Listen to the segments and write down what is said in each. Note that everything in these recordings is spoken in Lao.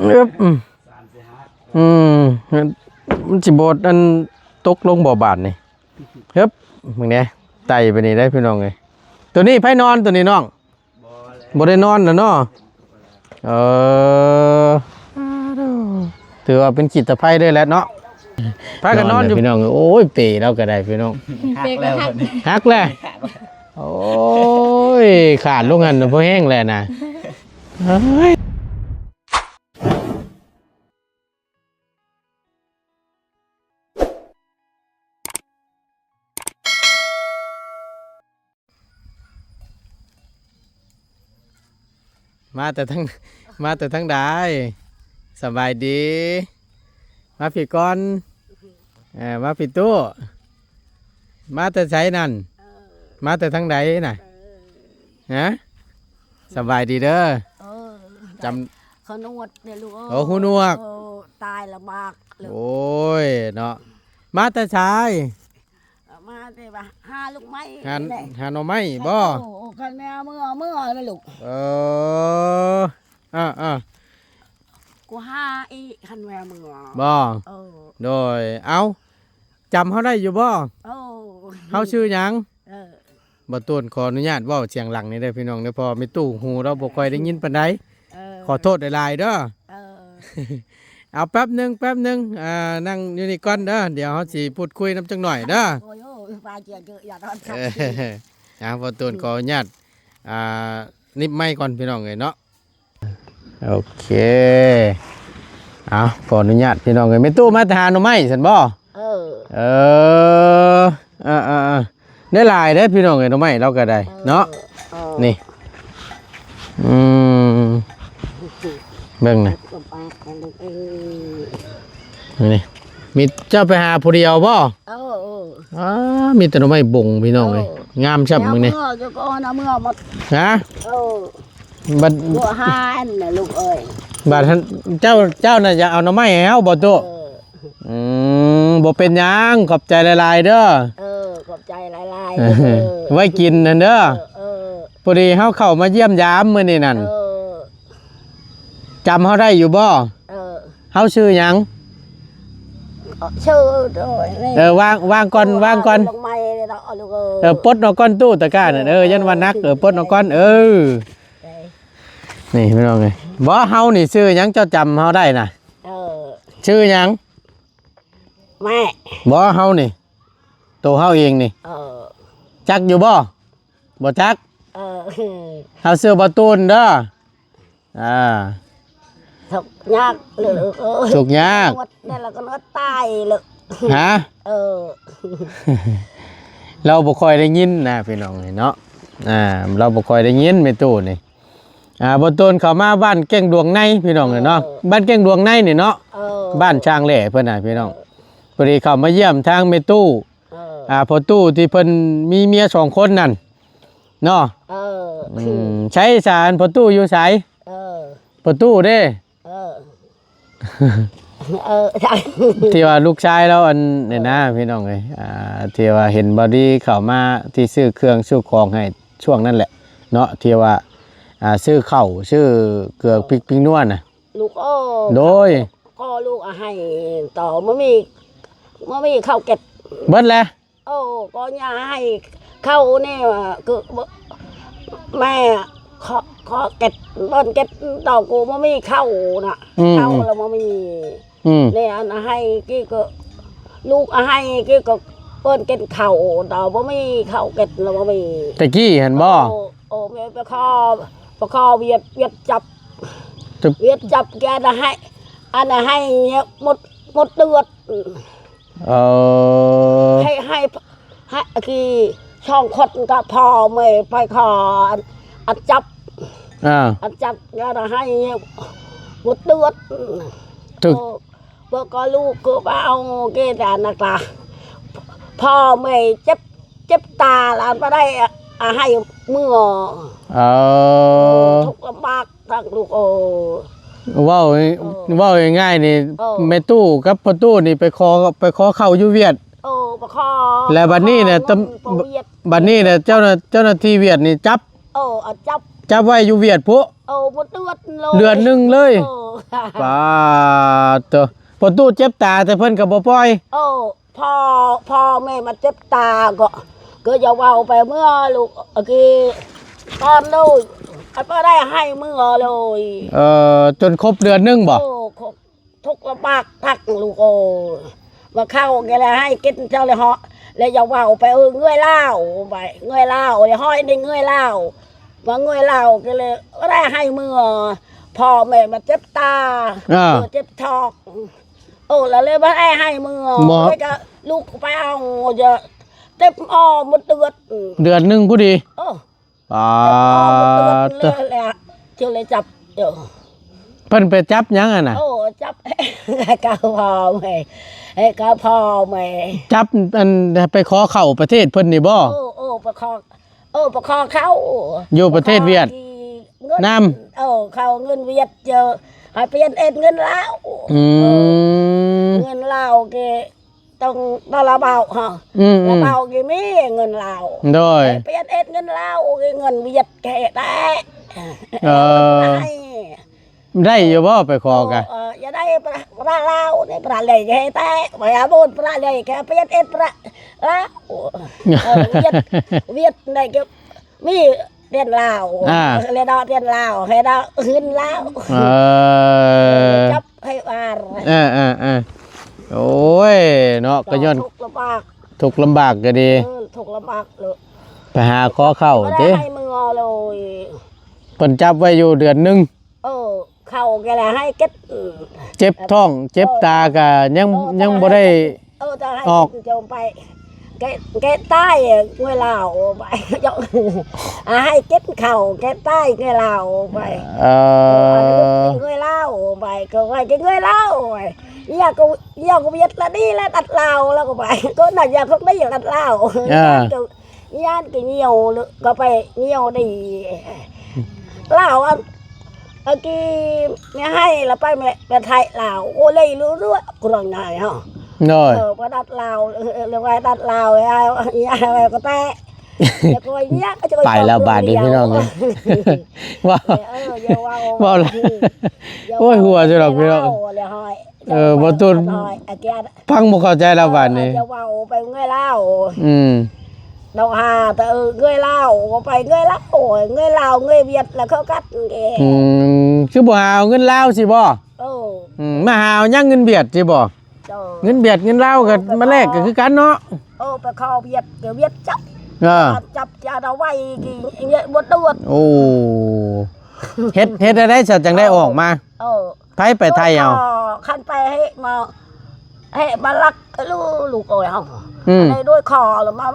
ອຶບ ອືມ ອືມ ມັນຊິບໍ່ອັນຕົກລົງບໍ່ບາດນີ້? ເຮີບ ເບິ່ງແດ່ ໄຕ່ໄປນີ້ໄດ໋ພີ່ນ້ອງເອີຍ. ໂຕນີ້ໃຜນອນໂຕນີ້ນ້ອງ? ບໍ່ໄດ້ນອນແລ້ວເນາະ. ເອີ ຖືວ່າເປັນຂີດຕະໄພເລີຍແຫຼະເນາະ. ພາກັນນອນຢູ່ ພີ່ນ້ອງ. ໂອ້ຍ ເປລາວກໍໄດ້ພີ່ນ້ອງ ເປກໍຫັກ ຫັກແລ້ວ. ໂອ້ຍ ຂາດລົງຫັ້ນບໍ່ແຮງແລ້ວນະ. ເອີຍ ມາແຕ່ທາງ ມາແຕ່ທາງໃດ? ສະບາຍດີ. ມາພີ້ກ່ອນ. ເອີ ມາພີ້ຕູ້. ມາແຕ່ໃສນັ້ນ? ເອີ ມາແຕ່ທາງໃດນະ? ເອີ ຮະ? ສະບາຍດີເດີ. ເອີ ຈຳ ຂະໜວດເດ້ລູກເອີຍ. ໂອ້ ຫູໜວກ. ເອີ ຕາຍລະບາກເລີຍ. ໂອ້ຍເນາະ ມາແຕ່ໃສ? ມາແຕ່ວ່າຫາລູກໄມ້ ຫາ ນີ້ແຫຼະ ຫາໜໍ່ໄມ້ບໍ? ໂອ້ ຄັນແມ່ເມືອ ເມືອແລ້ວລູກ. ເອີ ເອີໆ ກູຫາອີກ ຄັນແມ່ເມືອບໍ? ເອີ ໂດຍ. ເອົ້າ ຈຳເຮົາໄດ້ຢູ່ບໍ? ໂອ້ ເຮົາຊື່ຫຍັງ? ເອີ ບ່າວຕູນຂໍອະນຸຍາດເວົ້າສຽງດັງນີ້ເດີພີ່ນ້ອງເດີ ເພາະວ່າແມ່ຕູ້ຫູລາວບໍ່ຄ່ອຍໄດ້ຍິນປານໃດ. ເອີ ຂໍໂທດຫຼາຍໆເດີ. ເອີ ເອົາແປັບໜຶ່ງ ແປັບໜຶ່ງ ອ່າ ນັ່ງຢູ່ນີ້ກ່ອນເດີ ດຽວເຮົາຊິພູດຄຸຍນຳຈັກໜ້ອຍເດີ. ໂອ້ຍ ໂອ້ຍ ປາເຈຍເຈີ ຢ່ານອນຄັກ. ເອີ ອ່າ ບ່າວຕູນຂໍອະນຸຍາດ ອ່າ ໜິບໄມກ່ອນພີ່ນ້ອງເອີຍເນາະ. ໂອເຄ ເອົາ ຂໍອະນຸຍາດພີ່ນ້ອງເອີຍ. ແມ່ຕູ້ມາແຕ່ຫາໜໍ່ໄມ້ຊັ້ນບໍ? ເອີ ເອີ ເອີໆ ໄດ້ຫຼາຍເດ້ພີ່ນ້ອງເອີຍ ໜໍ່ໄມ້ລາວກໍໄດ້ເນາະ. ເອີ ນີ້ ອືມ ເບິ່ງນະ ນີ້ ມີເຈົ້າໄປຫາຜູ້ດຽວບໍ? ເອີ ເອີ ອ້າ ມີແຕ່ໜໍ່ໄມ້ບົງພີ່ນ້ອງເອີຍ. ເອີ ງາມຊ້ຳ ເບິ່ງນີ້ ເມື່ອເຈົ້າກໍເອົານະ ເມື່ອໝົດ. ຮະ? ເອີ ບັດ ບໍ່ຫາອັນນະລູກເອີຍ. ບັດເຈົ້າ ເຈົ້ານະຢາກເອົາໜໍ່ໄມ້ໃຫ້ເຮົາບໍຕູ້? ເອີ ອືມ ບໍ່ເປັນຫຍັງ ຂອບໃຈຫຼາຍໆເດີ. ເອີ ຂອບໃຈຫຼາຍໆເດີ ໄວ້ກິນຫັ້ນເດີ. ເອີ ເອີ ພໍດີເຮົາເຂົ້າມາຢ້ຽມຢາມມື້ນີ້ນັ້ນ. ເອີ ຈຳເຮົາໄດ້ຢູ່ບໍ່? ເອີ ເຮົາຊື່ຫຍັງ? ເອີ ຊື່ໂດຍ ເອີ ວາງ ວາງກ່ອນ ວາງກ່ອນ ເອີ ປົດອອກກ່ອນຕູ້ຕະກ້ານັ້ນ ເອີ ຢ້ານວ່າໜັກ ເອີ ປົດອອກກ່ອນ ເອີ ນີ້ພີ່ນ້ອງເອີຍ ບໍ່ ເຮົານີ້ຊື່ຫຍັງ ເຈົ້າຈຳເຮົາໄດ້ນະ? ເອີ ຊື່ຫຍັງ? ແມ່ ບໍ່ ເຮົານີ້ ໂຕເຮົາເອງນີ້ ເອີ ຈັກຢູ່ບໍ່? ບໍ່ຈັກ ເອີ ເຮົາຊື່ບໍ່ຕູນເດີ ອ່າ ທຸກຍາກເລີຍ ເອີ ທຸກຍາກ ແລ້ວກໍອດຕາຍເລີຍ ຮະ ເອີ ລາວບໍ່ຄ່ອຍໄດ້ຍິນນະພີ່ນ້ອງເອີຍເນາະ ອ່າ ລາວບໍ່ຄ່ອຍໄດ້ຍິນແມ່ຕູ້ນີ້ ອ່າ ບໍ່ດົນເຂົ້າມາບ້ານແກ້ງດວງໃນພີ່ນ້ອງເອີຍເນາະ ເອີ ບ້ານແກ້ງດວງໃນນີ້ເນາະ ເອີ ບ້ານຊ່າງແຫຼເພິ່ນນະພີ່ນ້ອງ ເອີ ພໍດີເຂົ້າມາຢ້ຽມທາງແມ່ຕູ້ ເອີ ອ່າ ພໍ່ຕູ້ທີ່ເພິ່ນມີເມຍສອງຄົນນັ້ນເນາະ ເອີ ອືມ ໃສສາ ພໍ່ຕູ້ຢູ່ໃສ? ເອີ ພໍ່ຕູ້ເດ້ ເອີ ເອີ ທີ່ວ່າລູກຊາຍລາວອັນນີ້ນະ ເອີ ພີ່ນ້ອງເອີຍ ອ່າ ທີ່ວ່າເຫັນບ່າວດີເຂົ້າມາທີ່ຊື້ເຄື່ອງຊື້ຂອງໃຫ້ຊ່ວງນັ້ນແຫຼະເນາະ ທີ່ວ່າ ອ່າ ຊື້ເຂົ້າຊື້ເກືອ ເອີ ພິກພິກນົວນະ ລູກເອີຍ ໂດຍ ກໍລູກເອົາໃຫ້ຕໍ່ ບໍ່ມີ ບໍ່ມີເຂົ້າເກັບ ເບິດແລ້ວ ໂອ້ ກໍຢ່າໃຫ້ເຂົ້າແນ່ ຄື ແມ່ ຂໍ ຂໍເກັບ ເບິ່ງເກັບຕໍ່ ກູບໍ່ມີເຂົ້ານະ ອືມ ເຂົ້າລະບໍ່ມີ ອືມ ແລ້ວອັນໃຫ້ກີ້ກໍ ລູກໃຫ້ກີ້ກໍເພິ່ນກິນເຂົ້າ ແຕ່ບໍ່ມີເຂົ້າກິນລະບໍ່ມີ ແຕ່ກີ້ຫັ້ນບໍ່? ໂອ້ ໂອ້ ແມ່ໄປຂໍ ໄປຂໍຫວຽດ ຫວຽດຈັບ ຫວຽດຈັບແກນະໃຫ້ ອັນໃຫ້ໝົດ ໝົດເດືອນ ເອີ ໃຫ້ ໃຫ້ ໃຫ້ ທີ່ສອງຄົນກັບພໍ່ແມ່ໄປຂໍອັນ ອັນຈັບ ອ່າ ອັນຈັບແລ້ວໃຫ້ໝົດເດືອນ ຖືກ ໂອ້ ເພິ່ນກໍລູກຄືວ່າເອົາເກດານະກະ ພໍ່ແມ່ເຈັບ ເຈັບຕາຫຼານບໍ່ໄດ້ ອາ ໃຫ້ເມືອ ເອີ ທຸກລຳບາກ ທັງລູກເອີຍ ເວົ້າ ເອີ ເວົ້າງ່າຍໆນີ້ ເອີ ແມ່ຕູ້ກັບພໍ່ຕູ້ນີ້ໄປຂໍ ໄປຂໍເຂົ້າຢູ່ຫວຽດ ເອີ ໄປຂໍ ແລ້ວບັດນີ້ນະ ຕຳ ໄປຫວຽດ ບັດນີ້ນະ ເຈົ້າໜ້າ ເຈົ້າໜ້າທີ່ຫວຽດນີ້ຈັບ ເອີ ເອົາຈັບ ຈັບໄວ້ຢູ່ຫວຽດພຸ້ນ? ເອີ ບໍ່ເດືອນເລີຍ ເດືອນໜຶ່ງເລີຍ. ໂອ້ ປາດໂທ້ ພໍ່ຕູ້ເຈັບຕາ ແຕ່ເພິ່ນກໍບໍ່ປ່ອຍ. ເອີ ພໍ່ ພໍ່ແມ່ມາເຈັບຕາກໍ ກໍຢ່າເວົ້າໄປເມືອລູກ ອາກີຕອນລູກ ອັນບໍ່ໄດ້ໃຫ້ເມືອເລີຍ. ເອີ ຈົນຄົບເດືອນໜຶ່ງບໍ? ໂອ້ ຄົບ ທຸກລຳບາກຄັກລູກເອີຍ ມາເຂົ້າແກລະໃຫ້ກິນເຈົ້າລະເຫາະ ລະຢ່າເວົ້າໄປ ເອີ ເອື້ອຍລາວໄປ ເອື້ອຍລາວ ລະຫ້ອຍໃນເອື້ອຍລາວ ມາເອື້ອຍລາວແກລະບໍ່ໄດ້ໃຫ້ເມືອ ພໍ່ແມ່ມາເຈັບຕາ ອ່າ ເຈັບທ້ອງ ໂອ້ ລະເລີຍບໍ່ໄດ້ໃຫ້ເມືອ ແລ້ວກໍລູກໄປເອົາ ເຈັບອອກໝົດເດືອນ ເດືອນໜຶ່ງພໍດີ ເອີ. ປາດ ເຈົ້າເລີຍຈັບ ເອີ ເພິ່ນໄປຈັບຫຍັງຫັ້ນນະ? ໂອ້ ຈັບ ໃຫ້ກັບພໍ່ແມ່ ໃຫ້ກັບພໍ່ແມ່ ຈັບ ອັນ ໄປຂໍເຂົ້າປະເທດເພິ່ນນີ້ບໍ? ໂອ້ ໂອ້ ໄປຂໍ ໂອ້ ໄປຂໍເຂົ້າ ຢູ່ປະເທດຫວຽດນາມ ເອີ ເຂົ້າເງິນຫວຽດ ເຈີ ໃຫ້ປ່ຽນເອັດເງິນລາວ ອືມ ເງິນລາວເກ ຕ້ອງ ຕ້ອງລະເບົາເຮົາ ອືມໆ ລະເບົາກໍມີເງິນລາວ ໂດຍ ໄປປ່ຽນເອັດເງິນລາວ ເງິນຫວຽດແທ້ແທ້ ເອີ ໄດ້ຢູ່ບໍ່ໄປຂໍກະ? ເອີ ຢ່າໄດ້ ພະລາວນີ້ ພະລາວແທ້ແທ້ ໄປຫາບຸນພະລາວແທ້ ໄປປ່ຽນເອັດພະລາວ ເອີ ຫວຽດ ຫວຽດໄດ້ກໍ ມີແຕ່ລາວ ອ່າ ແລ້ວເນາະ ແຕ່ລາວ ໃຫ້ເນາະ ເງິນລາວ ເອີ ຈັບໃຫ້ວ່າ ເອີໆໆ ໂອ້ຍເນາະ ກໍຍ້ອນທຸກລຳບາກ ທຸກລຳບາກກໍດີ ເອີ ທຸກລຳບາກເລີຍ ໄປຫາຂໍເຂົ້າຕິ ໃຫ້ເມືອເລີຍ ເພິ່ນຈັບໄວ້ຢູ່ເດືອນໜຶ່ງ ເອີ ເຂົ້າແກລະໃຫ້ເກັບ ເຈັບທ້ອງເຈັບຕາກະຍັງ ເອີ ຍັງບໍ່ໄດ້ ເອີ ຈະໃຫ້ ອອກ ເຈົ້າໄປ ແກ ແກຕາຍເງືອລາວໄປ ອາ ໃຫ້ກິນເຂົ້າ ແກຕາຍເງືອລາວໄປ ເອີ ເງືອລາວໄປ ກໍໄປກິນເງືອລາວໄປ ຢາກ ຢາກຫວຽດລະດີລະຕັດລາວ ແລ້ວກໍໄປ ກໍນັ້ນຢາກຄົນໄປຢາກຕັດລາວ ເອີ ຢ້ານກໍຍ່ຽວ ກໍໄປຍ່ຽວດີ ລາວ ອັນ ອາກີແມ່ໃຫ້ລະໄປແມ່ ແມ່ໄທລາວ ໂອເລຍເຫຼືອໆ ກຣອງນາຍເຮົາ ໂດຍ ເອີ ບໍ່ດັດລາວ ເອີ ເອີ ເລີຍວ່າດັດລາວ ເອີ ເອີ ກໍແຕະ ແລ້ວກໍວ່າຍາກ ໄປແລ້ວບາດນີ້ພີ່ນ້ອງເອີຍ ເວົ້າ ເອີ ເອີ ຢ່າເວົ້າ ເວົ້າ ໂອ້ຍ ຫົວຈະດອກພີ່ນ້ອງ ເອີ ບໍ່ຕຸນ ອາກີ ຟັງບໍ່ເຂົ້າໃຈລາວບາດນີ້ ຈະເວົ້າໄປເມື່ອລາວ ອືມ ດອກຫາແຕ່ເອື້ອຍລາວ ໄປເອື້ອຍລາວ ເອື້ອຍລາວ ເອື້ອຍຫວຽດ ແລ້ວເຂົາກັດເດ້ ອືມ ຄືບໍ່ຫາເອົາເງິນລາວຊີ້ບໍ? ເອີ ອືມ ມາຫາເອົາຫຍັງເງິນຫວຽດຊີ້ບໍ? ເຈົ້າ ເງິນຫວຽດເງິນລາວກໍມາແລກກໍຄືກັນເນາະ ເອີ ໄປຂໍຫວຽດກໍຫວຽດຈັບ ເອີ ຈັບຈະເອົາໄວ້ກິນຫວຽດບໍ່ຕົວດ ໂອ້ ເຮັດ ເຮັດແນວໃດຊະຈັ່ງໄດ້ອອກມາ? ເອີ ໃຜໄປໄທເອົາ? ຄັນໄປໃຫ້ມາ ໃຫ້ມາລັກລູກເອີຍເຮົາ ອືມ ໃຫ້ດ້ວຍຂໍແລ້ວມາ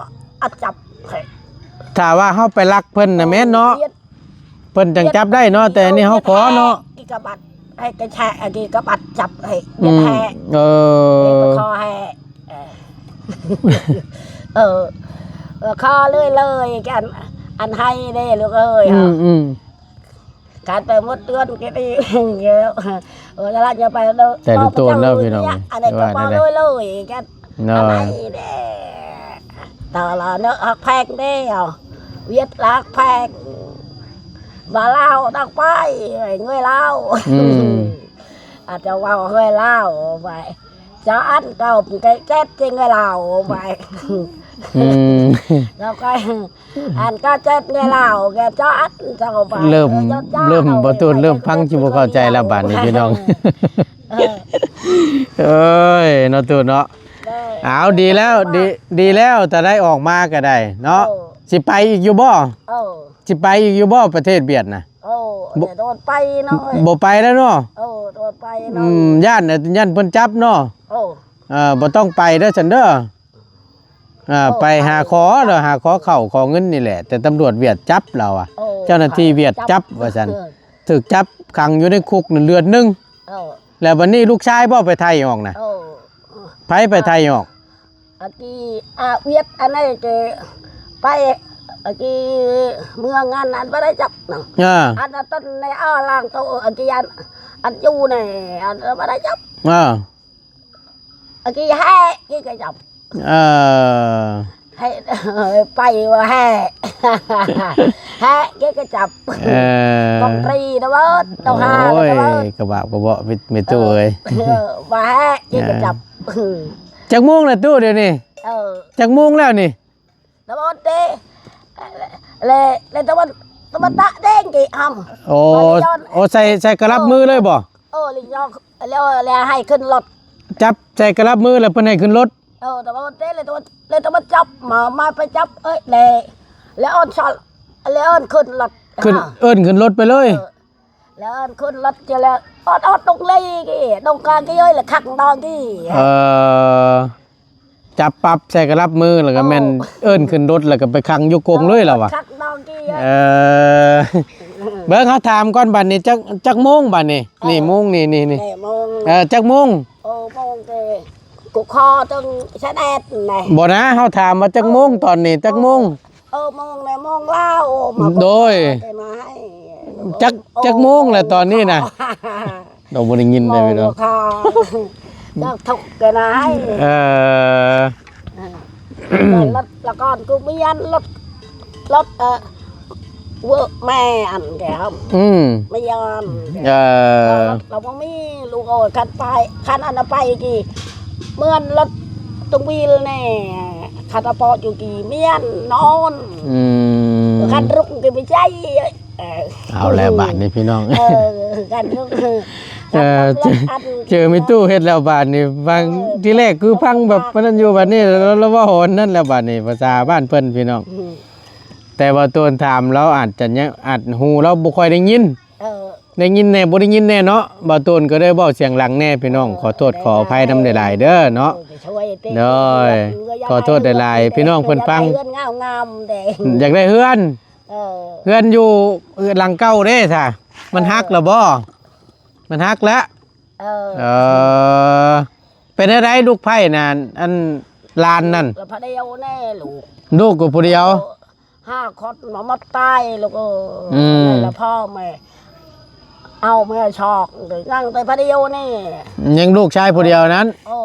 ອັດຈັບໃຫ້ ຖ້າວ່າເຮົາໄປລັກເພິ່ນນະແມ່ນເນາະ ເພິ່ນຈັ່ງຈັບໄດ້ເນາະ ແຕ່ອັນນີ້ເຮົາຂໍເນາະ ກິກະບັດ ໃຫ້ກະແຊະ ອັນນີ້ກະບັດຈັບໃຫ້ ອືມ ແຮະ ເອີ ຂໍແຮະ ເອີ ເອີ ຂໍເລີຍໆ ອັນ ອັນໃຫ້ເດ້ລູກເອີຍ ອືມ ອືມ ການໄປໝົດເດືອນກໍດີ ເອີ ລະຢ່າໄປເດີ ແຕ່ໂຕນເດີພີ່ນ້ອງ ອັນນີ້ກໍມາເລີຍໆ ກັນ ເນາະ ອັນໃດເດ້ ຕາລາເນາະ ຮັກແພງເດ້ ຫວຽດລັກແພງ ບາລາວຕັກໄປ ເງີຍລາວ ອືມ ອາດຈະເວົ້າເງີຍລາວໄປ ຈາອັນກໍໄປເຈັດທີ່ເງີຍລາວໄປ ອືມ ແລ້ວກໍ ອັນກໍເຈັດເງີຍລາວ ກໍຈາອັນເຈົ້າໄປ ເລີ່ມ ເອີ ເລີ່ມ ເອີ ບໍ່ຕູນເລີ່ມຟັງຊິບໍ່ເຂົ້າໃຈແລ້ວບາດນີ້ພີ່ນ້ອງ ເອີ ເອີຍ ເນາະຕູນເນາະ ເອີ ເອົາ ດີແລ້ວ ດີ ດີແລ້ວ ຖ້າໄດ້ອອກມາກໍໄດ້ເນາະ ເອີ ຊິໄປອີກຢູ່ບໍ່? ເອີ ຊິໄປອີກຢູ່ບໍ່ປະເທດຫວຽດນະ? ໂອ້ ບໍ່ ໂດນໄປເນາະ ບໍ່ໄປແລ້ວເນາະ ເອີ ໂດນໄປເນາະ ອືມ ຢ້ານ ຢ້ານເພິ່ນຈັບເນາະ ໂອ້ ເອີ ບໍ່ຕ້ອງໄປເດີຊັ້ນເດີ ເອີ ໂອ້ ໄປຫາ ໄປ ຂໍເດີ ຫາຂໍເຂົ້າຂໍເງິນນີ້ແຫຼະ ແຕ່ຕຳຫຼວດຫວຽດຈັບລາວອະ ໂອ້ ເຈົ້າໜ້າທີ່ຫວຽດຈັບ ຈັບວ່າຊັ້ນ ເອີ ຖືກຈັບຂັງຢູ່ໃນຄຸກນັ້ນເດືອນໜຶ່ງ ເອີ ແລ້ວບັດນີ້ລູກຊາຍບໍ່ໄປໄທອອກນະ ໂອ້ ໃຜໄປໄທອອກ? ອາກີ ອາ ຫວຽດອັນນີ້ເກ ໄປ ອາກີ ເມືອງອັນ ອັນບໍ່ໄດ້ຈັບເນາະ ເອີ ອັນນັ້ນຕົ້ນໃນອາລາງໂຕ ອາກີ ອັນ ອັນຢູ່ໃນ ອັນບໍ່ໄດ້ຈັບ ເອີ ອາກີ ແຮະ ກີ ກໍຈັບ ເອີ ໃຫ້ ໄປວ່າແຮ່ ແຮ່ເກກະຈັບ ເອີ ກອງຕີນະເບີດ ເອົາຫາ ໂອ້ຍ ລະເບີດ ກະບາບກະເບາະ ແມ່ຕູ້ເອີຍ ເອີ ວ່າແຮ່ເກກະຈັບ ເອີ ຈັກໂມງລະຕູ້ດຽວນີ້? ເອີ ຈັກໂມງແລ້ວນີ້? ລະເບີດເດ້ ແລະ ແລະຕະວັນ ຕະວັນຕະເດ້ງກີ້ອຳ ໂອ້ ໂອ້ ໃສ່ ໃສ່ກະລັບມືເລີຍບໍ່? ເອີ ລິຍອງ ແລ້ວ ແລ້ວໃຫ້ຂຶ້ນລົດ ຈັບໃສ່ກະລັບມືແລ້ວເພິ່ນໃຫ້ຂຶ້ນລົດ ເອີ ຕະເບີດເດ້ ແລ້ວຕະວັນ ແລ້ວຕະວັນຈັບ ມາ ມາໄປຈັບ ເອີຍ ແລ້ວ ແລ້ວເອີ້ນຊອນ ແລ້ວເອີ້ນຂຶ້ນລົດ ຂຶ້ນ ເອີ້ນຂຶ້ນລົດໄປເລີຍ ເອີ ແລ້ວເອີ້ນຂຶ້ນລົດຈະແລ້ວ ອອດ ອອດຕົງເລີຍກີ້ ຕົງກາງກີ້ເອີຍ ລະຄັກດອງກີ້ ເອີ ຈັບປັບໃສ່ກະລັບມື ແລ້ວກະແມ່ນ ໂອ້ ເອີ້ນຂຶ້ນລົດ ແລ້ວກະໄປຂັງຢູ່ກົງເລີຍລະວ່າ ຄັກດອງກີ້ ເອີ ເອີ ເບິ່ງເຮົາຖາມກ່ອນບາດນີ້ ຈັກ ຈັກໂມງບາດນີ້? ເອີ ນີ້ໂມງ ນີ້ ນີ້ ນີ້ ນີ້ໂມງ ເອີ ຈັກໂມງ? ໂອ້ ໂມງເດ້ ກູຂໍເຖິງຊະແດດແຫຼະ ບໍ່ນະ ເຮົາຖາມວ່າຈັກໂມງຕອນນີ້ ຈັກໂມງ? ເອີ ໂມງແລ້ວ ໂມງລາວ ໂອ້ ມາ ໂດຍ ມາໃຫ້ ຈັກ ໂອ້ ຈັກໂມງແລ້ວຕອນນີ້ນະ? ເຮົາບໍ່ໄດ້ຍິນເດ້ພີ່ນ້ອງ ເຈົ້າທຸກກະນາຍ ເອີ ລົດລະກອນກູມຽນ ລົດ ລົດ ເອີ ເວີແມ່ອັນແກ້ວ ອືມ ມາຍານ ເອີ ລະບໍ່ມີລູກເອີຍ ຄັນໄປ ຄັນອັນນະໄປກີ້ ເໝືອນລົດຕຸງວິລແນ່ ຄັນອະປອດຢູ່ກີ້ມຽນນອນ ອືມ ຄັນລຸກກີ້ໄປໃຈ ເອີ ເອົາແລ້ວບາດນີ້ພີ່ນ້ອງ ເອີ ກັນ ເອີ ເຈີ ເຈີແມ່ຕູ້ເຮັດແລ້ວບາດນີ້ ບາງ ເອີ ທີແລກຄືຟັງແບບ ເອີ ນັ້ນຢູ່ ບາດນີ້ລາວ ລາວເວົ້າອັນນັ້ນແລ້ວບາດນີ້ ພາສາບ້ານເພິ່ນພີ່ນ້ອງ ອືມ ແຕ່ວ່າຕອນຖາມລາວອາດຈະຍັງ ອາດ ຫູລາວບໍ່ຄ່ອຍໄດ້ຍິນ ເອີ ໄດ້ຍິນແດ່ ບໍ່ໄດ້ຍິນແດ່ເນາະ ບ່າວໂຕນກໍໄດ້ເວົ້າສຽງດັງແດ່ພີ່ນ້ອງ ເອີ ຂໍໂທດ ເອີ ຂໍອະໄພນຳຫຼາຍໆເດີເນາະ ໂດຍ ຂໍໂທດຫຼາຍໆ ພີ່ນ້ອງເພິ່ນຟັງ ຢາກໄດ້ເຮືອນງາມໆເດ້ ຢາກໄດ້ເຮືອນ ເອີ ເຮືອນຢູ່ ເຮືອນຫຼັງເກົ່າເດ້ຊະ ມັນ ເອີ ຫັກລະບໍ່? ມັນຫັກລະ ເອີ ເອີ ເປັນແນວໃດລູກໃພ້ນັ້ນ ອັນຫຼານນັ້ນ ລະພະດຽວແນ່ລູກ ລູກກໍຜູ້ດຽວ ເອີ ຫ້າຄົນມາໝົດຕາຍລູກເອີຍ ອືມ ລະພໍ່ແມ່ ເອົາແມ່ຊອກ ຍັງແຕ່ພະດຽວນີ້ ຍັງລູກຊາຍຜູ້ດຽວນັ້ນ ເອີ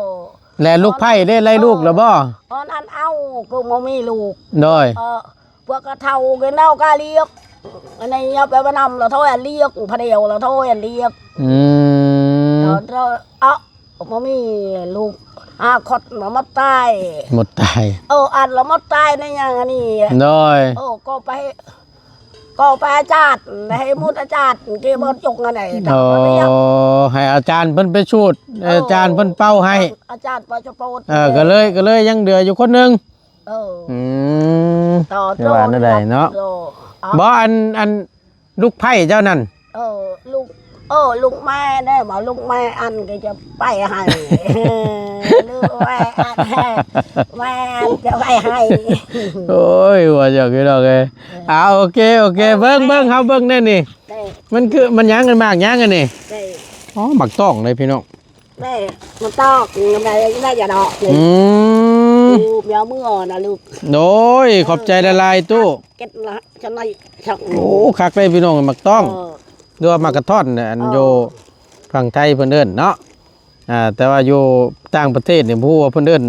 ແລະລູກໃພ້ເດ້ ໄລ່ລູກລະບໍ່? ເອີ ອັນ ອັນເອົາກໍບໍ່ມີລູກ ໂດຍ ເອີ ພວກກະເຖົ້າກະເນົ່າກະລຽກ ອັນນີ້ເອົາໄປວ່ານຳລະໂທຍລຽກ ພະດຽວລະໂທຍລຽກ ອືມ ເອີ ເອົາ ບໍ່ມີລູກ ຫ້າຄົນມາໝົດຕາຍ ໝົດຕາຍ ເອີ ອັນລະໝົດຕາຍໃນຫຍັງອັນນີ້ ໂດຍ ເອີ ກໍໄປ ກໍໄປອາຈານ ໃຫ້ໝົດອາຈານ ທີ່ບໍ່ຈົງອັນໃດ ໂອ້ ໃຫ້ອາຈານເພິ່ນໄປສູດ ເອີ ອາຈານເພິ່ນເປົ່າໃຫ້ ອາຈານປາສະໂປດ ເອີ ກໍເລີຍ ກໍເລີຍຍັງເຫຼືອຢູ່ຄົນໜຶ່ງ ເອີ ອືມ ຕໍ່ ຊິວ່າແນວໃດເນາະ ໂຕ ບໍ່ ອັນ ອັນ ລູກໃພ້ເຈົ້ານັ້ນ ເອີ ລູກ ເອີ ລູກແມ່ແດ່ບໍ່ ລູກແມ່ອັນກໍຈະໄປໃຫ້ ລູກແມ່ອັນ ແມ່ອັນຈະໄປໃຫ້ ໂອ້ຍ ວ່າຫຍັງພີ່ນ້ອງເອີຍ ເອີ ອ່າ ໂອເຄ ໂອເຄ ເອີ ເບິ່ງ ເບິ່ງ ເຮົາເບິ່ງແນ່ນີ້ ເອີ ມັນຄື ມັນຫຍັງ ມັນໝາກຫຍັງອັນນີ້ ເອີ ອໍ ໝາກຕ້ອງເດ້ພີ່ນ້ອງ ແມ່ມາຕອກ ແມ່ໄດ້ຢາດອກ ອືມ ເມຍເມືອນະລູກ ໂດຍ ຂອບໃຈຫຼາຍໆຕູ້ ເກັດລະ ຊັ້ນໃດ ໂອ້ ຄັກເດ້ພີ່ນ້ອງ ໝາກຕ້ອງ ເອີ ຫຼືວ່າໝາກກະທ້ອນ ອັນ ເອີ ຢູ່ຝັ່ງໄທເພິ່ນເອີ້ນເນາະ ອ່າ ແຕ່ວ່າຢູ່ຕ່າງປະເທດນີ້ ບໍ່ຮູ້ວ່າເພິ່ນເອີ້ນ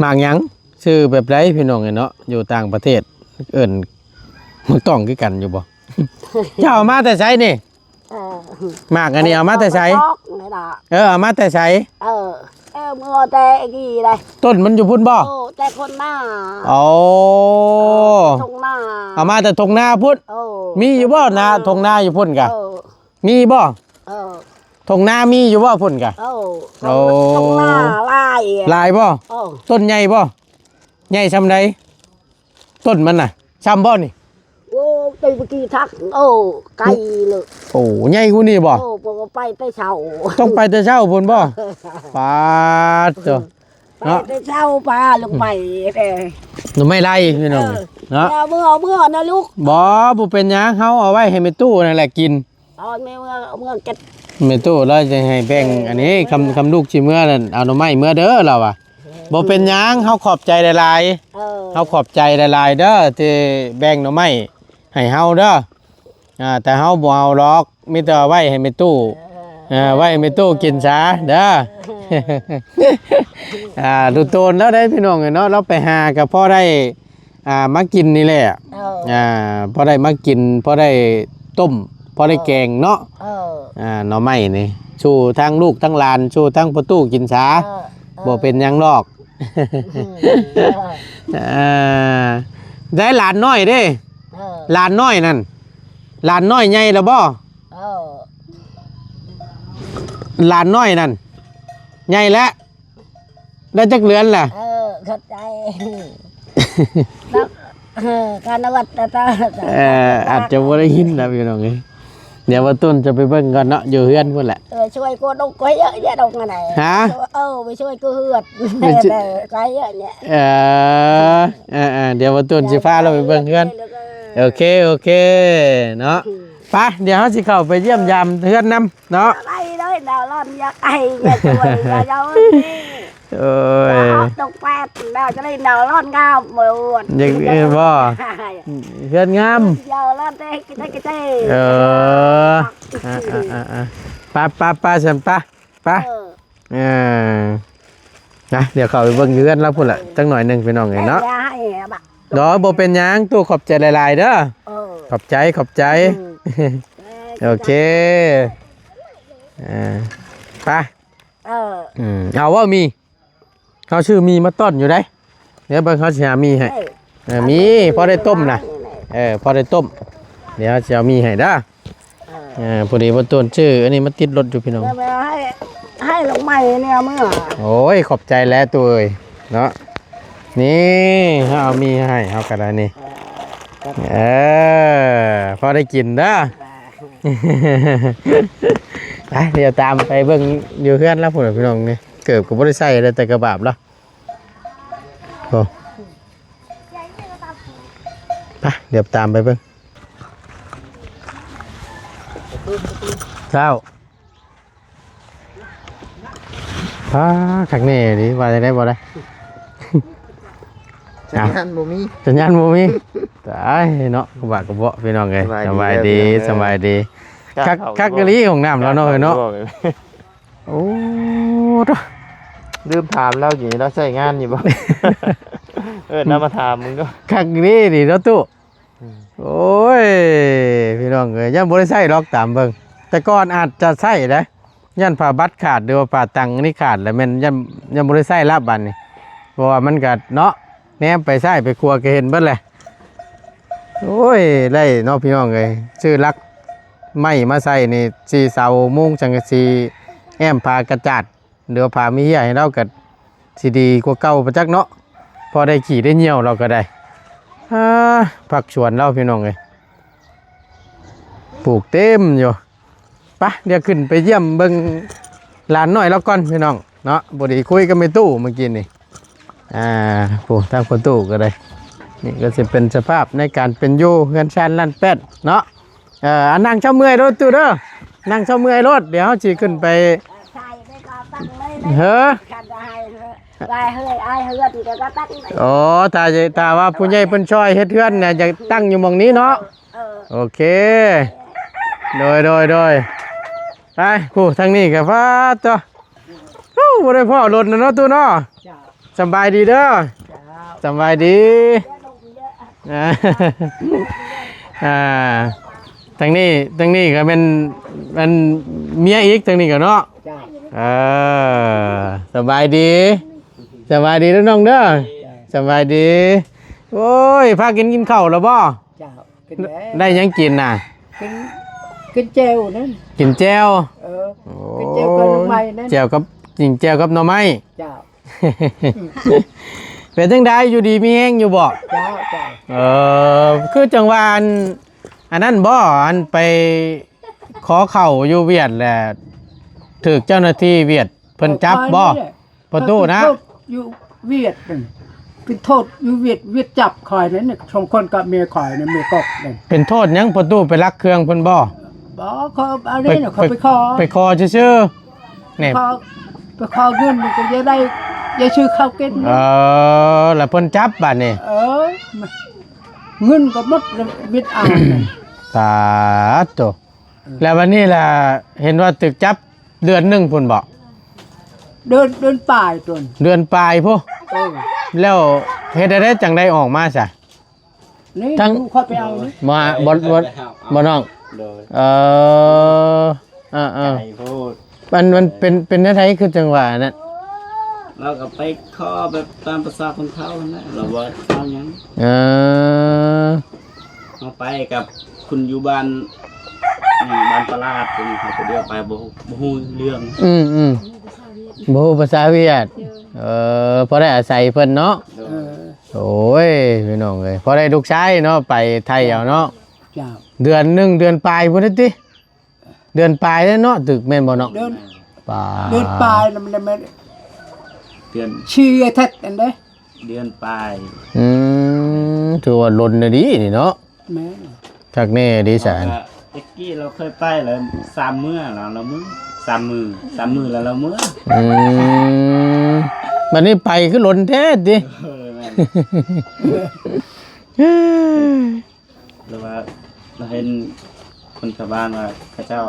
ໝາກຫຍັງ ຊື່ແບບໃດພີ່ນ້ອງເອີຍເນາະ ຢູ່ຕ່າງປະເທດເອີ້ນໝາກຕ້ອງຄືກັນຢູ່ບໍ່? ເຈົ້າເອົາມາແຕ່ໃສນີ້? ເອີ ໝາກອັນນີ້ເອົາມາແຕ່ໃສ? ເອີ ເອົາມາແຕ່ໃສ? ເອີ ເອີ ເມືອແຕ່ກີ້ໃດ໋ ຕົ້ນມັນຢູ່ພຸ້ນບໍ່? ໂອ້ ແຕ່ທົ່ງນາ ໂອ້ ເອີ ທົ່ງນາ ເອົາມາແຕ່ທົ່ງນາພຸ້ນ ໂອ້ ມີຢູ່ບໍ່ນາ ທົ່ງນາຢູ່ພຸ້ນກະ ເອີ ມີບໍ່? ເອີ ທົ່ງນາມີຢູ່ບໍ່ພຸ້ນກະ? ເອີ ໂອ້ ທົ່ງນາຫຼາຍ ຫຼາຍບໍ່? ເອີ ຕົ້ນໃຫຍ່ບໍ່? ໃຫຍ່ຊ່ຳໃດ? ຕົ້ນມັນນະ ຊ່ຳບໍ່ນີ້? ໂອ້ ໄປເມື່ອກີ້ທັກ ໂອ້ ໄກເລີຍ ໂອ້ ໃຫຍ່ກວ່ານີ້ບໍ່? ໂອ້ ບໍ່ ໄປແຕ່ເຊົ້າ ຕ້ອງໄປແຕ່ເຊົ້າພຸ້ນບໍ່? ປາດໂທ້ ໄປແຕ່ເຊົ້າ ປາລົງໄປແຕ່ ໜໍ່ໄມ້ໄລ່ພີ່ນ້ອງ ເອີ ເນາະ ເມືອ ເມືອນະລູກ ບໍ່ ບໍ່ເປັນຫຍັງ ເຮົາເອົາໄວ້ໃຫ້ແມ່ຕູ້ນັ້ນແຫຼະກິນ ຕອນແມ່ເມືອ ເມືອເກັບ ແມ່ຕູ້ລາວຈະໃຫ້ແບ່ງ ເອີ ອັນນີ້ ຄຳ ຄຳລູກຊິເມືອນັ້ນ ເອົາໜໍ່ໄມ້ເມືອເດີລາວວ່າ ບໍ່ເປັນຫຍັງ ເຮົາຂອບໃຈຫຼາຍໆ ເອີ ເຮົາຂອບໃຈຫຼາຍໆເດີ ທີ່ແບ່ງໜໍ່ໄມ້ໃຫ້ເຮົາເດີ ອ່າ ແຕ່ເຮົາບໍ່ເອົາດອກ ມີແຕ່ເອົາໄວ້ໃຫ້ແມ່ຕູ້ ເອີ ອ່າ ໄວ້ແມ່ຕູ້ກິນຊາເດີ. ອ່າ ໂດນໆແລ້ວໄດ໋ພີ່ນ້ອງເອີຍເນາະ ລາວໄປຫາກໍພໍໄດ້ ອ່າ ມາກິນນີ້ແຫຼະ. ເອີ ອ່າ ພໍໄດ້ມາກິນ ພໍໄດ້ຕົ້ມ ພໍໄດ້ແກງເນາະ. ເອີ ອ່າ ໜໍ່ໄມ້ນີ້ ສູ່ທັງລູກທັງຫຼານ ສູ່ທັງພໍ່ຕູ້ກິນຊາ. ເອີ ບໍ່ເປັນຫຍັງດອກ. ອືມ ອ່າ ໄດ້ຫຼານນ້ອຍເດ້. ເອີ ຫຼານນ້ອຍນັ້ນ ຫຼານນ້ອຍໃຫຍ່ແລ້ວບໍ່? ເອີ ຫຼານນ້ອຍນັ້ນໃຫຍ່ແລ້ວ ໄດ້ຈັກເດືອນລະ? ເອີ ຂອບໃຈ ເນາະ ເອີ ການວັດຕະຕາ ເອີ ອາດຈະບໍ່ໄດ້ຍິນນະພີ່ນ້ອງເອີຍ. ດຽວບ່າວຕຸນຈະໄປເບິ່ງກ່ອນເນາະ ຢູ່ເຮືອນພຸ້ນແຫຼະ. ເອີ ຊ່ວຍກູດົກ ກວາດເຍອະແຍະດົກຫັ້ນນະ. ຮະ? ເອີ ໄປຊ່ວຍກູເຮືອນ ໄປຊ່ວຍ ກວາດເຍອະແຍະ. ເອີ ເອີໆ ດຽວບ່າວຕຸນຊິພາລາວໄປເບິ່ງເຮືອນ. ໂອເຄ ໂອເຄເນາະ. ອືມ ໄປ ດຽວເຮົາຊິເຂົ້າໄປຢ້ຽມຢາມເຮືອນນຳເນາະ. ໄດ້ເລີຍ ດາວລອນ ຢາກໄອ ຢາກຊ່ວຍ ຢາກເອົາ. ໂອ້ຍ ຕົກແປດ ດາວຈະໄດ້ ດາວລອນງາມ ເອີ ຢາກ ເອີ ບໍ່ ເຮືອນງາມ ດາວລອນເຕ ກິເຕ ກິເຕ. ເອີ ອ່າໆໆ ໄປໆໆ ຊັ້ນໄປ ໄປ. ເອີ ເອີ ນະ ດຽວເຂົ້າໄປເບິ່ງຢູ່ເຮືອນລາວພຸ້ນລະ ເອີ ຈັກໜ້ອຍໜຶ່ງພີ່ນ້ອງເອີຍເນາະ. ດອກ ບໍ່ເປັນຫຍັງຕູ້ ຂອບໃຈຫຼາຍໆເດີ. ເອີ ຂອບໃຈ ຂອບໃຈ. ອືມ ໂອເຄ ອ່າ ໄປ. ເອີ ອືມ ເອົາເວົ້າມີ ເຮົາຊື້ມີມາຕ້ອນຢູ່ໃດ໋. ດຽວເບິ່ງ ເຮົາຊິຫາມີໃຫ້. ເອີ ເອີ ມີພໍໄດ້ຕົ້ມນະ. ເອີ ພໍໄດ້ຕົ້ມ ດຽວເຮົາຊິເອົາມີໃຫ້ເດີ. ເອີ ພໍດີບ່າວຕຸນຊື້ອັນນີ້ມາຕິດລົດຢູ່ພີ່ນ້ອງ. ໃຫ້ ໃຫ້ດອກໄມ້ແນວເມືອ. ໂອ້ຍ ຂອບໃຈແຫຼະຕູ້ເອີຍເນາະ. ນີ້ ເຮົາເອົາມີໃຫ້ ເຮົາກໍໄດ້ນີ້. ເອີ ພໍໄດ້ກິນເດີ. ໄປ ດຽວຕາມໄປເບິ່ງຢູ່ເຮືອນລາວພຸ້ນພີ່ນ້ອງ. ນີ້ເກີບກໍບໍ່ໄດ້ໃສ່ ໄດ້ແຕ່ກະບາບລະ. ໂອ້ ໄປ ດຽວຕາມໄປເບິ່ງ. ເຈົ້າ ອ່າ ຄັກແນ່ເດ ວ່າຈັ່ງໃດບໍ່ໄດ້. ສັນຍານບໍ່ມີ ສັນຍານບໍ່ມີ. ຕາຍເນາະ ກະບາກະເບາະພີ່ນ້ອງເອີຍ. ສະບາຍດີ ສະບາຍດີ ສະບາຍດີ. ຄັກ ຄັກອີ່ຫຼີຫ້ອງນ້ຳລາວເນາະ ເອີຍເນາະ. ໂອ້ ໂທ້ ລືມຖາມລາວຢູ່ນີ້ ລາວໃຊ້ງານຢູ່ບໍ່? ເອີ ນຳມາຖາມເບິ່ງດູ. ຄັກດີນີ້ເນາະຕູ້. ອືມ ໂອ້ຍ ພີ່ນ້ອງເອີຍ ຍັງບໍ່ໄດ້ໃຊ້ດອກ ຕາມເບິ່ງ. ແຕ່ກ່ອນອາດຈະໃຊ້ເດ້ ຢ້ານຜ້າບັດຂາດ ຫຼືວ່າຜ້າຕັງອັນນີ້ຂາດ ແລ້ວແມ່ນ ຍັງ ຍັງບໍ່ໄດ້ໃຊ້ລະບາດນີ້ ເພາະວ່າມັນກະເນາະ ແນມໄປຊ້າຍໄປຂວາກໍເຫັນເບິດແຫຼະ. ໂອ້ຍ ໄດ້ເນາະພີ່ນ້ອງເອີຍ ຊື້ຫຼັກໄມ້ມາໃສ່ນີ້ ສີ່ເສົາມຸງສັງກະສີ ແອ້ມຝາກະຈາດ ຫຼືວ່າຜ້າມີເຫຍໃຫ້ລາວກໍຊິດີກວ່າເກົ່າປະຈັກເນາະ. ພໍໄດ້ຂີ້ໄດ້ຍ່ຽວລາວກໍໄດ້. ອ່າ ຜັກສວນລາວພີ່ນ້ອງເອີຍ ປູກເຕັມຢູ່. ໄປ ດຽວຂຶ້ນໄປຢ້ຽມເບິ່ງຫຼານນ້ອຍລາວກ່ອນພີ່ນ້ອງເນາະ. ພໍດີຄຸຍກັບແມ່ຕູ້ມື້ກີ້ນີ້. ອ່າ ໂອ້ ທາງພໍ່ຕູ້ກໍໄດ້. ນີ້ກໍຊິເປັນສະພາບໃນການເປັນຢູ່ເຮືອນຊານລ້ານແປດເນາະ. ເອີ ອັນ ນັ່ງເຊົາເມື່ອຍໂລດຕູ້ເດີ ນັ່ງເຊົາເມື່ອຍໂລດ. ດຽວເຮົາຊິຂຶ້ນໄປ ເຮີ ໂອ້ ຖ້າ ຖ້າວ່າຜູ້ໃຫຍ່ເພິ່ນຊ່ອຍເຮັດເຮືອນນະ ຢາກຕັ້ງຢູ່ໝ່ອງນີ້ເນາະ. ເອີ ໂອເຄ ໂດຍ ໂດຍ ໂດຍ. ໄປ ຜູ້ທາງນີ້ກໍ ປາດໂທ້ ໂອ້ ບໍ່ໄດ້ພໍ້ດົນແລ້ວເນາະຕູ້ເນາະ. ເຈົ້າ ສະບາຍດີເດີ. ເຈົ້າ ສະບາຍດີ. ອ່າ ອ່າ ທາງນີ້ ທາງນີ້ກໍແມ່ນ ແມ່ນເມຍອີກ ທາງນີ້ກໍເນາະ. ເຈົ້າ ເອີ ສະບາຍດີ ສະບາຍດີເດີນ້ອງເດີ. ເຈົ້າ ສະບາຍດີ. ໂອ້ຍ ພາກັນກິນເຂົ້າແລ້ວບໍ່? ເຈົ້າ ກິນແລ້ວ. ໄດ້ຫຍັງກິນນະ? ກິນ ກິນແຈ່ວນັ້ນ ກິນແຈ່ວ. ເອີ ໂອ້ ກິນແຈ່ວກັບໜໍ່ໄມ້ນັ້ນ ແຈ່ວກັບ ກິນແຈ່ວກັບໜໍ່ໄມ້. ເຈົ້າ ເປັນຈັ່ງໃດ ຢູ່ດີມີແຮງຢູ່ບໍ່? ເຈົ້າ ເຈົ້າ. ເອີ ຄືຈັ່ງວ່າ ອັນ ອັນນັ້ນບໍ່ ອັນໄປຂໍເຂົ້າຢູ່ຫວຽດແຫຼະ ຖືກເຈົ້າໜ້າທີ່ຫວຽດເພິ່ນຈັບບໍ່? ພໍ່ຕູ້ນະ ເປັນໂທດຢູ່ຫວຽດນັ້ນ ເປັນໂທດຢູ່ຫວຽດ ຫວຽດຈັບຂ້ອຍນັ້ນ ສອງຄົນກັບເມຍຂ້ອຍນັ້ນ ເມຍກອກນັ້ນ. ເປັນໂທດຫຍັງ? ພໍ່ຕູ້ໄປລັກເຄື່ອງເພິ່ນບໍ່? ບໍ່ ເຂົາ ອັນນີ້ນະ ເຂົາໄປຂໍ ໄປຂໍຊື່ໆ. ນີ້ ຂໍ ໄປຂໍເງິນ ມັນກໍຢາກໄດ້ ຢາກຊື້ເຂົ້າກິນ. ເອີ ແລ້ວເພິ່ນຈັບບາດນີ້. ເອີ ເງິນກໍໝົດ ມິດເອົາ. ສາທຸ. ເອີ ແລ້ວບັດນີ້ລະ ເຫັນວ່າຖືກຈັບ ເດືອນໜຶ່ງພຸ້ນບໍ່? ເດືອນ ເດືອນປາຍພຸ້ນ ເດືອນປາຍພຸ້ນ. ເອີ ແລ້ວເຮັດແນວໃດຈັ່ງໄດ້ອອກມາຊະ? ນີ້ ທັງ ຂ້ອຍໄປເອົານີ້ ບໍ່ ບໍ່ ບໍ່ນ້ອງ. ໂດຍ ເອີ ອ່າໆ ໄກໂພດ. ມັນ ມັນເປັນ ເປັນແນວໃດຄືຈັ່ງວ່ານັ້ນ? ລາວກໍໄປຂໍແບບຕາມພາສາຄົນເຖົ້າຫັ້ນແຫຼະ ລາວບໍ່ເອົາຫຍັງ. ເອີ ເຮົາໄປກັບຄົນຢູ່ບ້ານ ບ້ານຕະຫຼາດ ເພິ່ນເຂົາກໍດຽວໄປ ບໍ່ ບໍ່ຮູ້ເລື່ອງ. ອືມໆ ບໍ່ຮູ້ພາສາຫວຽດ. ເອີ ພໍໄດ້ອາໄສເພິ່ນເນາະ. ໂດຍ ເອີ ໂອ້ຍ ພີ່ນ້ອງເອີຍ ພໍໄດ້ລູກຊາຍເນາະ ໄປໄທເອົາເນາະ. ເຈົ້າ ເດືອນໜຶ່ງ ເດືອນປາຍພຸ້ນຕິ ເດືອນປາຍແລ້ວເນາະ ຕຶກແມ່ນບໍ່ນ້ອງ? ເດືອນ ປາ ເດືອນປາຍນະ ມັນແມ່ນ ເດືອນ ສີ່ອາທິດອັນເດ້ ເດືອນປາຍ. ອືມ ຖືວ່າດົນນະດີນີ້ເນາະ. ແມ່ນ ຄັກແນ່ເດ້ສານ. ເຮົາກໍແຕ່ກີ້ລາວເຄີຍໄປແລ້ວ ສາມມື້ລາວ ລາວມື້ ສາມມື້ ສາມມື້ແລ້ວລາວມື້. ອືມ ບັດນີ້ໄປຄືດົນແທ້ຕິ? ເອີ ແມ່ນ. ຫຼືວ່າເຮົາເຫັນຄົນຊາວບ້ານວ່າເຂົາເຈົ້າ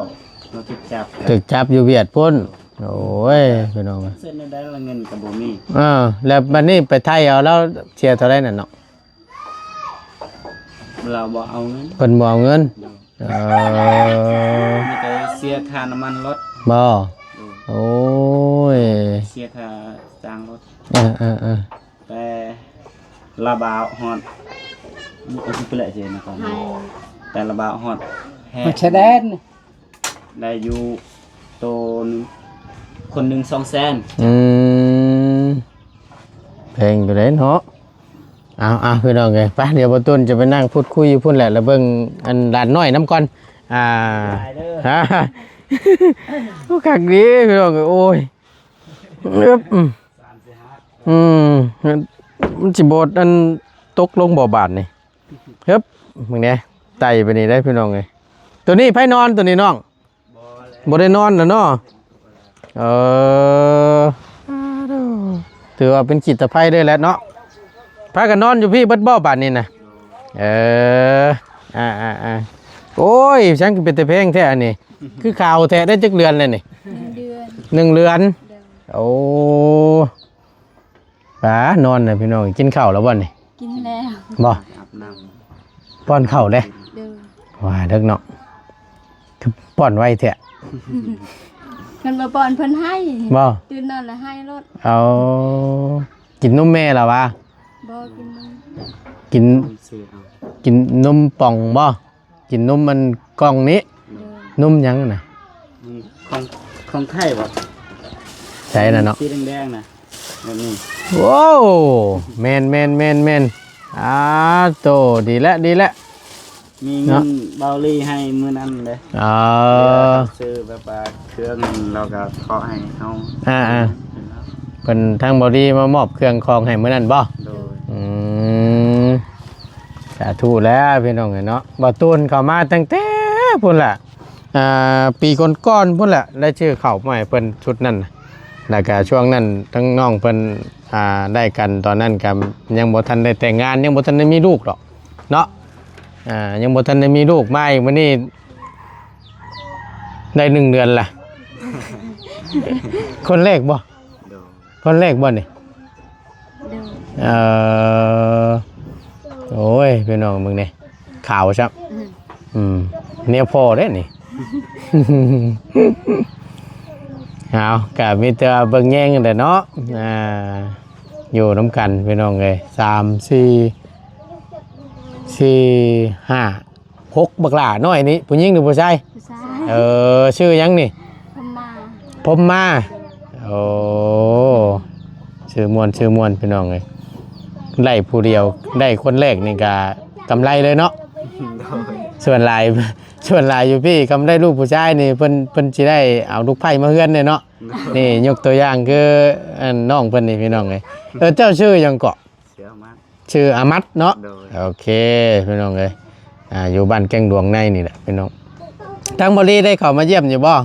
ມາຖືກຈັບ ຖືກຈັບຢູ່ຫວຽດພຸ້ນ. ໂອ້ຍ ພີ່ນ້ອງ ເຊັນໄດ້ລະ ເງິນກໍບໍ່ມີ. ເອີ ແລ້ວບັດນີ້ໄປໄທເອົາ ລາວເສຍເທົ່າໃດນັ້ນເນາະ? ລາວບໍ່ເອົາເງິນ ເພິ່ນບໍ່ເອົາເງິນ. ໂດຍ ເອີ ມີແຕ່ເສຍຄ່ານ້ຳມັນລົດ. ບໍ່? ໂດຍ ໂອ້ຍ ເສຍຄ່າຈ້າງລົດ. ເອີໆໆ ແຕ່ລາວບ່າວຮອດ ບໍ່ເອົາໄປແຫຼະເຈນະ ແຕ່ລາວບ່າວຮອດແຮງ ຮອດຊາຍແດນ ໄດ້ຢູ່ໂຕໜຶ່ງ ຄົນໜຶ່ງສອງແສນ. ອືມ ແພງຢູ່ເດ້ເນາະ. ເອົາໆ ພີ່ນ້ອງເອີຍ ໄປ ດຽວບໍ່ຕຸນຈະໄປນັ່ງພູດຄຸຍຢູ່ພຸ້ນແຫຼະ ລະເບິ່ງອັນຫຼານນ້ອຍນຳກ່ອນ. ອ່າ ໄປເດີ ຮະ ໂອ້ ຄັກດີພີ່ນ້ອງເອີຍ ໂອ້ຍ ອຶບ ອືມ ອືມ ມັນຊິບໍ່ອັນຕົກລົງບໍ່ບາດນີ້? ເຮີບ ເບິ່ງແດ່ ໄຕ່ໄປນີ້ໄດ໋ພີ່ນ້ອງເອີຍ. ໂຕນີ້ໃຜນອນ ໂຕນີ້ນ້ອງ? ບໍ່ໄດ້ນອນລະເນາະ. ເອີ ຖືວ່າເປັນຂີດຕະໄພເລີຍແຫຼະເນາະ. ພາກັນນອນຢູ່ພີ້ເບິດບໍ່ບາດນີ້ນະ? ເອີ ອ່າໆໆ ໂອ້ຍ ຊ່າງຄືເປັນຕາແພງແທ້ອັນນີ້ ຄືຂາວແທ້. ໄດ້ຈັກເດືອນແລ້ວນີ້? ໜຶ່ງເດືອນ ໜຶ່ງເດືອນ. ໂດຍ ໂອ້ ປາ ນອນນະພີ່ນ້ອງ. ກິນເຂົ້າແລ້ວບໍ່ນີ້? ກິນແລ້ວ. ບໍ່? ອາບນ້ຳ ປ້ອນເຂົ້າເດ້. ໂດຍ ວ່າເດີເນາະ ຄືປ້ອນໄວແທ້. ຄັນບໍ່ປ້ອນເພິ່ນໄຫ້. ບໍ່? ຕື່ນນອນແລ້ວໄຫ້ໂລດ. ເອົາ ກິນນົມແມ່ລະຫວາ? ບໍ່ກິນນົມ. ກິນ ກິນນົມປ່ອງບໍ່? ກິນນົມອັນກ່ອງນີ້. ໂດຍ ນົມຫຍັງນະ? ຂອງ ຂອງໄທບໍ່? ໃສນະເນາະ ສີແດງໆນະ ແບບນີ້. ໂອ້ ແມ່ນໆໆໆ ອາໂຕ ດີແລ້ວ ດີແລ້ວ ມີເງິນເບົາລີໃຫ້ມື້ນັ້ນເດ້. ອໍ ຊື້ແບບວ່າເຄື່ອງ ແລ້ວກໍເຄາະໃຫ້ເຮົາ. ອ່າໆ ເພິ່ນ ທາງເບົາລີມາມອບເຄື່ອງຂອງໃຫ້ມື້ນັ້ນບໍ່? ໂດຍ ອືມ ສາທຸແລ້ວພີ່ນ້ອງເອີຍເນາະ. ບ່າວຕູນເຂົ້າມາຕັ້ງແຕ່ພຸ້ນລະ ອ່າ ປີກ່ອນໆພຸ້ນແຫຼະ ໄດ້ຊື້ເຂົ້າມາໃຫ້ເພິ່ນຊຸດນັ້ນ. ແລ້ວກະຊ່ວງນັ້ນທັງນ້ອງເພິ່ນ ອ່າ ໄດ້ກັນຕອນນັ້ນກະຍັງບໍ່ທັນໄດ້ແຕ່ງງານ ຍັງບໍ່ທັນໄດ້ມີລູກດອກເນາະ. ອ່າ ຍັງບໍ່ທັນໄດ້ມີລູກ ມາອີກມື້ນີ້ໄດ້ໜຶ່ງເດືອນລະ. ຄົນແລກບໍ່? ໂດຍ ຄົນແລກບໍ່ນີ້? ໂດຍ ເອີ ໂອ້ຍ ພີ່ນ້ອງເບິ່ງນີ້ ຂາວຊ້ຳ. ອືມ ອືມ ແນວພໍ່ເດ້ນີ້. ເອົາ ກະມີແຕ່ວ່າເບິ່ງແຍງກັນແຫຼະເນາະ. ອ່າ ຢູ່ນຳກັນພີ່ນ້ອງເອີຍ ສາມ ສີ່ ສີ່ ຫ້າ ຫົກ ບັກຫຼ້ານ້ອຍນີ້ ຜູ້ຍິງຫຼືຜູ້ຊາຍ? ຜູ້ຊາຍ. ເອີ ຊື່ຫຍັງນີ້? ພົມມາ. ພົມມາ. ໂອ້ ຊື່ມ່ວນ ຊື່ມ່ວນພີ່ນ້ອງເອີຍ. ໄດ້ຜູ້ດຽວ ໄດ້ຄົນແລກນີ້ກະກຳໄລເລີຍເນາະ. ໂດຍ ສ່ວນຫຼາຍ ສ່ວນຫຼາຍຢູ່ພີ້ ຄຳໄດ້ລູກຜູ້ຊາຍນີ້ ເພິ່ນ ເພິ່ນຊິໄດ້ເອົາລູກໃພ້ມາເຮືອນເດ້ເນາະ. ໂດຍ ນີ້ຍົກຕົວຢ່າງຄື ອັນ ນ້ອງເພິ່ນນີ້ພີ່ນ້ອງເອີຍ. ເອີ ເຈົ້າຊື່ຫຍັງເກາະ? ຊື່ອາມັດ. ຊື່ອາມັດເນາະ. ໂດຍ ໂອເຄພີ່ນ້ອງເອີຍ ອ່າ ຢູ່ບ້ານແກ້ງດວງໃນນີ້ແຫຼະພີ່ນ້ອງ. ທາງບໍລີໄດ້ເຂົ້າມາຢ້ຽມຢູ່ບໍ່?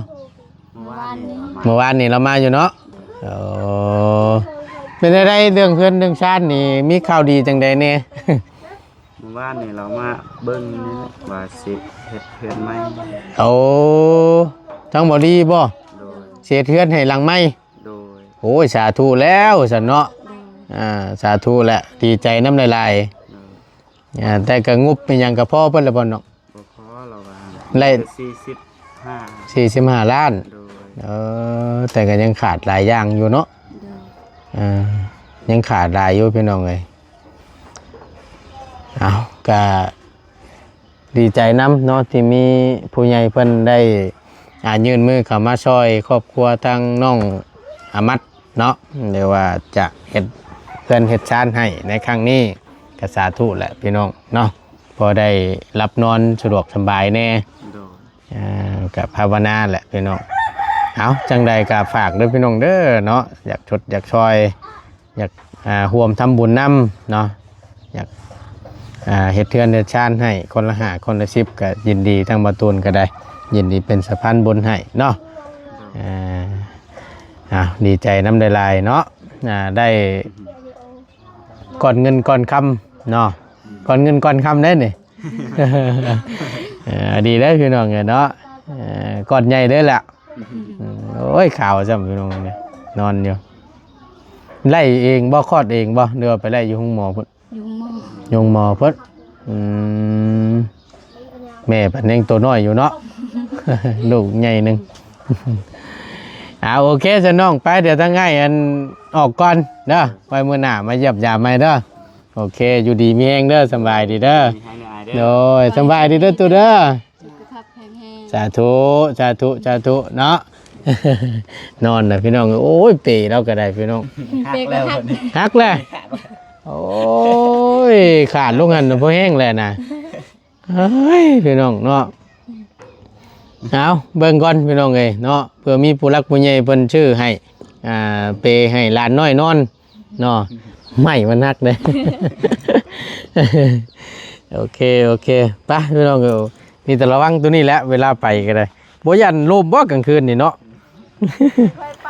ມື້ວານນີ້ ມື້ວານນີ້ລາວມາຢູ່ເນາະ. ໂອ້ ເປັນຈັ່ງໃດເລື່ອງເຮືອນເລື່ອງຊານນີ້ ມີຂ່າວດີຈັ່ງໃດແດ່? ມື້ວານນີ້ລາວມາເບິ່ງນີ້ແຫຼະ ວ່າຊິເຮັດເຮືອນໃໝ່. ໂອ້ ທາງບໍລີບໍ່? ໂດຍ ຊິເຮັດເຮືອນໃຫ້ຫຼັງໃໝ່. ໂດຍ. ໂອ້ຍ ສາທຸແລ້ວຊັ້ນເນາະ. ໂດຍ. ອ່າ ສາທຸແຫຼະ ດີໃຈນຳຫຼາຍໆ. ໂດຍ. ອ່າ ແຕ່ກໍງົບອີ່ຫຍັງກໍພໍເພິ່ນລະບໍ່ເນາະ? ບໍ່ພໍລະວ່າ ໄດ້ສີ່ສິບຫ້າ ສີ່ສິບຫ້າລ້ານ. ໂດຍ. ເອີ ແຕ່ກໍຍັງຂາດຫຼາຍຢ່າງຢູ່ເນາະ. ໂດຍ. ອ່າ ຍັງຂາດຫຼາຍຢູ່ພີ່ນ້ອງເອີຍ. ເອົາ ກະດີໃຈນຳເນາະ ທີ່ມີຜູ້ໃຫຍ່ເພິ່ນໄດ້ ອ່າ ຍື່ນມືເຂົ້າມາຊ່ອຍຄອບຄົວທາງນ້ອງອາມັດເນາະ ຫຼືວ່າຈະເຮັດເຮືອນເຮັດຊານໃຫ້ໃນຄັ້ງນີ້ ກະສາທຸແຫຼະພີ່ນ້ອງເນາະ. ພໍໄດ້ຫຼັບນອນສະດວກສະບາຍແດ່. ໂດຍ. ອ່າ ກະພາວະນາແຫຼະພີ່ນ້ອງ. ເອົາ ຈັ່ງໃດກະຝາກເດີພີ່ນ້ອງເດີເນາະ ຢາກຊົດຢາກຊ່ອຍ ຢາກ ອ່າ ຮ່ວມທຳບຸນນຳເນາະ ຢາກ ອ່າ ເຮັດເຮືອນເຮັດຊານໃຫ້ຄົນລະຫ້າ ຄົນລະສິບ ກະຍິນດີ ທາງບ່າວຕູນກະໄດ້ຍິນດີເປັນສະພານບຸນໃຫ້ເນາະ. ໂດຍ. ອ່າ ເອົາ ດີໃຈນຳຫຼາຍໆເນາະ. ອ່າ ໄດ້ ກ່ອນເງິນກ່ອນຄຳເນາະ ກ່ອນເງິນກ່ອນຄຳເດ້ນີ້. ເອີ ດີເດ້ພີ່ນ້ອງເອີຍເນາະ. ເອີ ກ່ອນໃຫຍ່ເດ້ລະ. ອືມ ໂອ້ຍ ຂາວຊ້ຳພີ່ນ້ອງເອີຍ ນອນຢູ່. ໄລ່ເອງບໍ່ ຄອດເອງບໍ່ ຫຼືວ່າໄປໄລ່ຢູ່ໂຮງໝໍພຸ້ນ? ຢູ່ໂຮງໝໍ. ຢູ່ໂຮງໝໍພຸ້ນ. ອືມ ແມ່ພັດຍັງໂຕນ້ອຍຢູ່ເນາະ ລູກໃຫຍ່ໜຶ່ງ. ອ່າ ໂອເຄຊັ້ນນ້ອງ ໄປ ດຽວທາງອ້າຍອັນອອກກ່ອນເດີ ໄວ້ມື້ໜ້າມາຢ້ຽມຢາມໃໝ່ເດີ. ໂອເຄ ຢູ່ດີມີແຮງເດີ ສຳບາຍດີເດີ. ມີແຮງເດີອ້າຍເດີ. ໂດຍ ສຳບາຍດີເດີຕູ້ເດີ. ສຸຂະພາບແຂງແຮງ. ສາທຸ ສາທຸ ສາທຸເນາະ. ນອນນະພີ່ນ້ອງ ໂອ້ຍ ເປລາວກໍໄດ້ພີ່ນ້ອງ ເປກໍຫັກ ຫັກແລ້ວ. ໂອ້ຍ ຂາດລົງຫັ້ນນະ ພໍແຮງແລ້ວນະ. ເຮີ້ຍ ພີ່ນ້ອງເນາະ. ເອົາ ເບິ່ງກ່ອນພີ່ນ້ອງເອີຍເນາະ ເພື່ອມີຜູ້ຫຼັກຜູ້ໃຫຍ່ເພິ່ນຊື້ໃຫ້ ອ່າ ເປໃຫ້ຫຼານນ້ອຍນອນເນາະ. ໄມ້ມັນຫັກເດ້. ໂອເຄ ໂອເຄ ໄປພີ່ນ້ອງເອີຍ ມີແຕ່ລະວັງໂຕນີ້ແຫຼະ ເວລາໄປກໍໄດ້. ບໍ່ຢ້ານລົມບໍ່ກາງຄືນນີ້ເນາະ? ບໍ່ຄ່ອຍໄປ.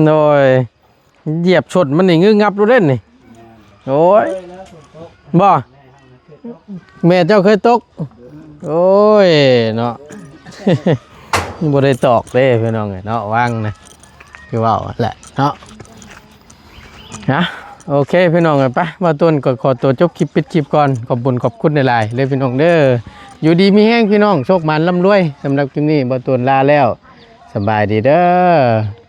ໂດຍ. ຢຽບຊົນມັນນີ້ງຶບງັບໂລດເດ້ນີ້. ໂອ້ຍ ບໍ່ ແມ່ເຈົ້າເຄີຍຕົກ? ໂອ້ຍເນາະ ບໍ່ໄດ້ຕອກເດ້ພີ່ນ້ອງເອີຍເນາະ ວັງນະ ຄືເວົ້າຫັ້ນແຫຼະເນາະ. ນະ ໂອເຄພີ່ນ້ອງເອີຍ ໄປ ບ່າວຕູນກໍຂໍຕົວຈົບຄລິບ ປິດຄລິບກ່ອນ. ຂອບບຸນຂອບຄຸນຫຼາຍໆເດີພີ່ນ້ອງເດີ. ຢູ່ດີມີແຮງພີ່ນ້ອງ ໂຊກໝານລ່ຳລວຍ. ສຳລັບຄລິບນີ້ ບ່າວຕູນລາແລ້ວ ສະບາຍດີເດີ.